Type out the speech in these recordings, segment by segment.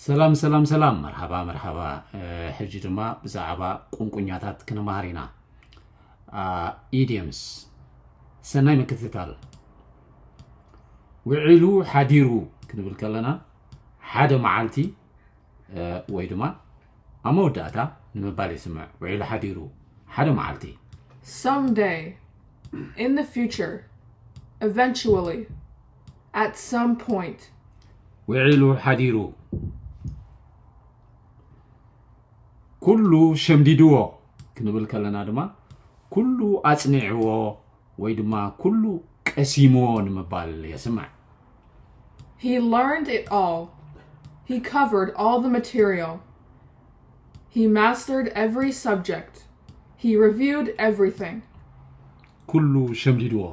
ሰላም ሰላም ሰላም፣ መርሓባ መርሓባ። ሕጂ ድማ ብዛዕባ ቁንቁኛታት ክንመሃር ኢና። ኢዲየምስ። ሰናይ ምክትታል። ውዒሉ ሓዲሩ ክንብል ከለና ሓደ መዓልቲ ወይ ድማ ኣብ መወዳእታ ንምባል ይስምዕ። ውዒሉ ሓዲሩ ሓደ መዓልቲ። Someday. In the future. Eventually. At some point. ውዒሉ ሓዲሩ ኩሉ ሸምዲድዎ ክንብል ከለና ድማ ኩሉ ኣጽኒዕዎ ወይ ድማ ኩሉ ቀሲምዎ ንምባል የስምዕ። He learned it all. He covered all the material. He mastered every subject. He reviewed everything. ኩሉ ሸምዲድዎ።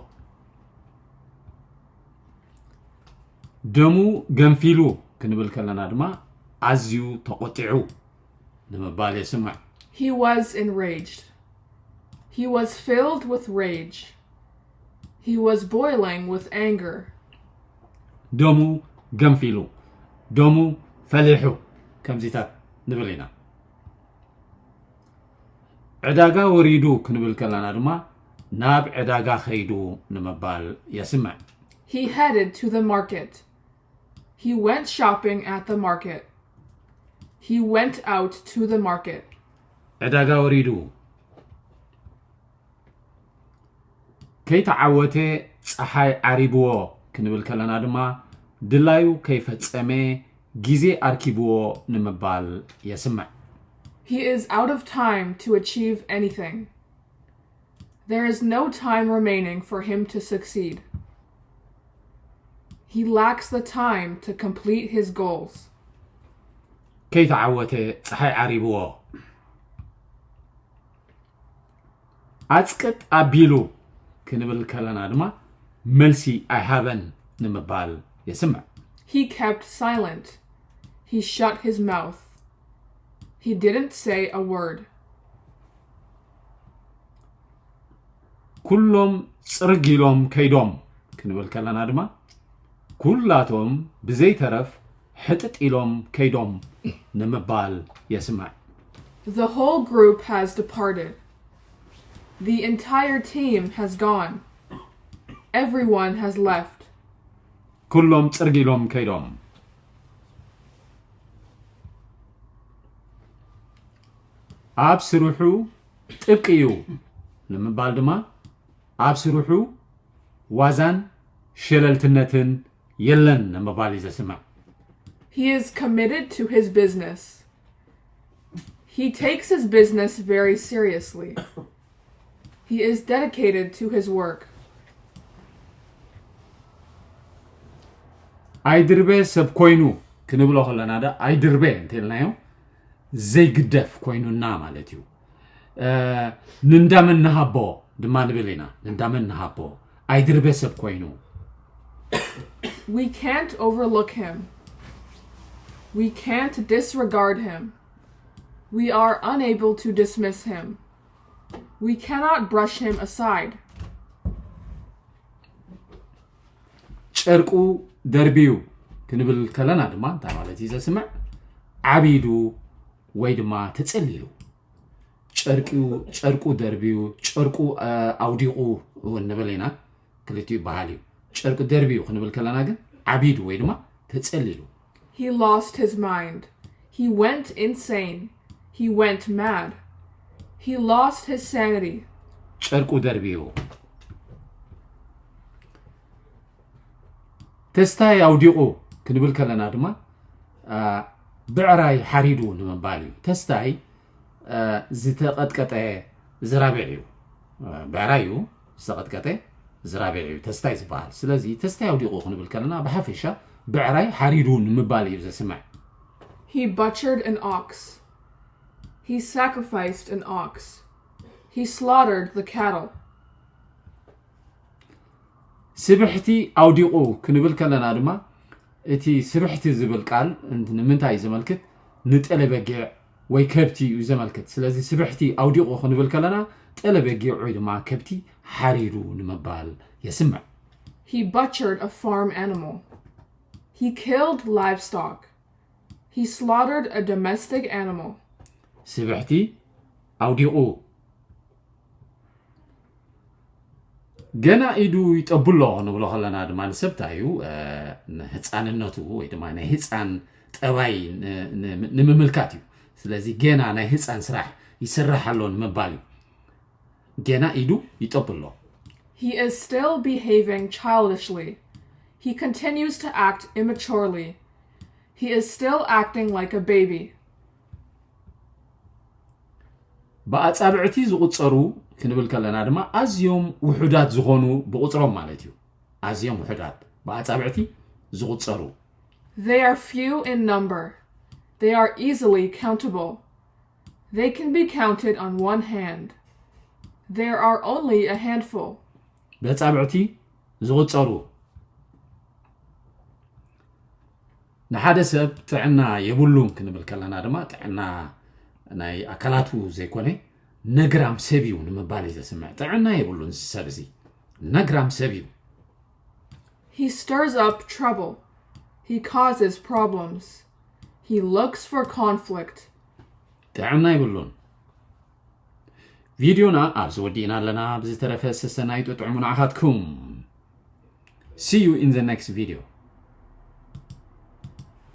ደሙ ገንፊሉ ክንብል ከለና ድማ ኣዝዩ ተቖጢዑ ንምባል የስምዕ። He was enraged. He was filled with rage. He was boiling with anger. ደሙ ገንፊሉ፣ ደሙ ፈሊሑ ከምዚታት ንብል ኢና። ዕዳጋ ወሪዱ ክንብል ከለና ድማ ናብ ዕዳጋ ኸይዱ ንምባል የስምዕ። He headed to the market. He went shopping at the market. He went out to the market. ዕዳጋ ወሪዱ። ከይተዓወተ ፀሓይ ዓሪብዎ ክንብል ከለና ድማ ድላዩ ከይፈፀመ ግዜ ኣርኪብዎ ንምባል የስምዕ። He is out of time to achieve anything. There is no time remaining for him to succeed. He lacks the time to complete his goals. ከይተዓወተ ፀሓይ ዓሪብዎ። ኣፅቅጥ ኣቢሉ ክንብል ከለና ድማ መልሲ ኣይሃበን ንምባል የስምዕ። He kept silent. He shut his mouth. He didn't say a word. ኩሎም ፅርግ ኢሎም ከይዶም ክንብል ከለና ድማ ኩላቶም ብዘይተረፍ ሕጥጥ ኢሎም ከይዶም ንምባል የስምዕ። The whole group has departed. The entire team has gone. Everyone has left. ኩሎም ፅርግ ኢሎም ከይዶም። ኣብ ስርሑ ጥብቂ እዩ ንምባል ድማ ኣብ ስርሑ ዋዛን ሸለልትነትን የለን ንምባል እዩ ዘስምዕ። He is committed to his business. He takes his business very seriously. He is dedicated to his work. ኣይድርበ ሰብ ኮይኑ ክንብሎ ከለና ዳ ኣይድርበ እንተልናዮ ዘይግደፍ ኮይኑና ማለት እዩ። ንንዳመን ንሃቦ ድማ ንብል ኢና። ንንዳመን ንሃቦ ኣይድርበ ሰብ ኮይኑ። We can't overlook him. We can't disregard him. We are unable to dismiss him. We cannot brush him aside. ጨርቁ ደርብዩ ክንብል ከለና ድማ እንታይ ማለት እዩ ዘስምዕ? ዓቢዱ ወይ ድማ ተጸሊሉ። ጨርቂኡ ጨርቁ ደርብዩ ጨርቁ ኣውዲቑ እውን ንብል ኢና። ክልቲኡ ይበሃል እዩ። ጨርቂ ደርብዩ ክንብል ከለና ግን ዓቢዱ ወይ ድማ ተጸሊሉ። He lost his mind. He went insane. He went mad. He lost his sanity. ጨርቁ ደርብዩ ተስታይ ኣውዲቑ ክንብል ከለና ድማ ብዕራይ ሓሪዱ ንምባል እዩ። ተስታይ ዝተቐጥቀጠ ዝራብዕ እዩ። ብዕራይ እዩ ዝተቐጥቀጠ ዝራብዕ እዩ ተስታይ ዝበሃል። ስለዚ ተስታይ ኣውዲቑ ክንብል ከለና ብሓፈሻ ብዕራይ ሓሪዱ ንምባል እዩ ዘስምዕ። He butchered an ox. He sacrificed an ox. He slaughtered the cattle. ስብሕቲ ኣውዲቑ ክንብል ከለና ድማ እቲ ስብሕቲ ዝብል ቃል ንምንታይ እዩ ዘመልክት? ንጠለበጊዕ ወይ ከብቲ እዩ ዘመልክት። ስለዚ ስብሕቲ ኣውዲቑ ክንብል ከለና ጠለበጊዕ ወይ ድማ ከብቲ ሓሪዱ ንምባል የስምዕ። He butchered a farm animal. He killed livestock. He slaughtered a domestic animal. ስብሕቲ ኣውዲቑ። ገና ኢዱ ይጠብሎ ክንብሎ ከለና ድማ ንሰብ እንታይ እዩ ንህፃንነቱ ወይ ድማ ናይ ህፃን ጠባይ ንምምልካት እዩ። ስለዚ ገና ናይ ህፃን ስራሕ ይስራሕ ኣሎ ንምባል እዩ። ገና ኢዱ ይጠብሎ። He is still behaving childishly. He continues to act immaturely. He is still acting like a baby. ብኣፃብዕቲ ዝቑፀሩ ክንብል ከለና ድማ ኣዝዮም ውሑዳት ዝኾኑ ብቑፅሮም ማለት እዩ። ኣዝዮም ውሑዳት ብኣፃብዕቲ ዝቑፀሩ። They are few in number. They are easily countable. They can be counted on one hand. There are only a handful. ብኣፃብዕቲ ዝቑፀሩ። ንሓደ ሰብ ጥዕና የብሉን ክንብል ከለና ድማ ጥዕና ናይ ኣካላቱ ዘይኮነ ነግራም ሰብ እዩ ንምባል እዩ ዘስምዕ። ጥዕና የብሉን እዚ ሰብ እዚ፣ ነግራም ሰብ እዩ። He stirs up trouble. He causes problems. He looks for conflict. ጥዕና የብሉን። ቪድዮና ኣብዚ ወዲእና ኣለና። ብዝተረፈ ሰሰናዩ ጥዑሙ ንዓኻትኩም። See you in the next video.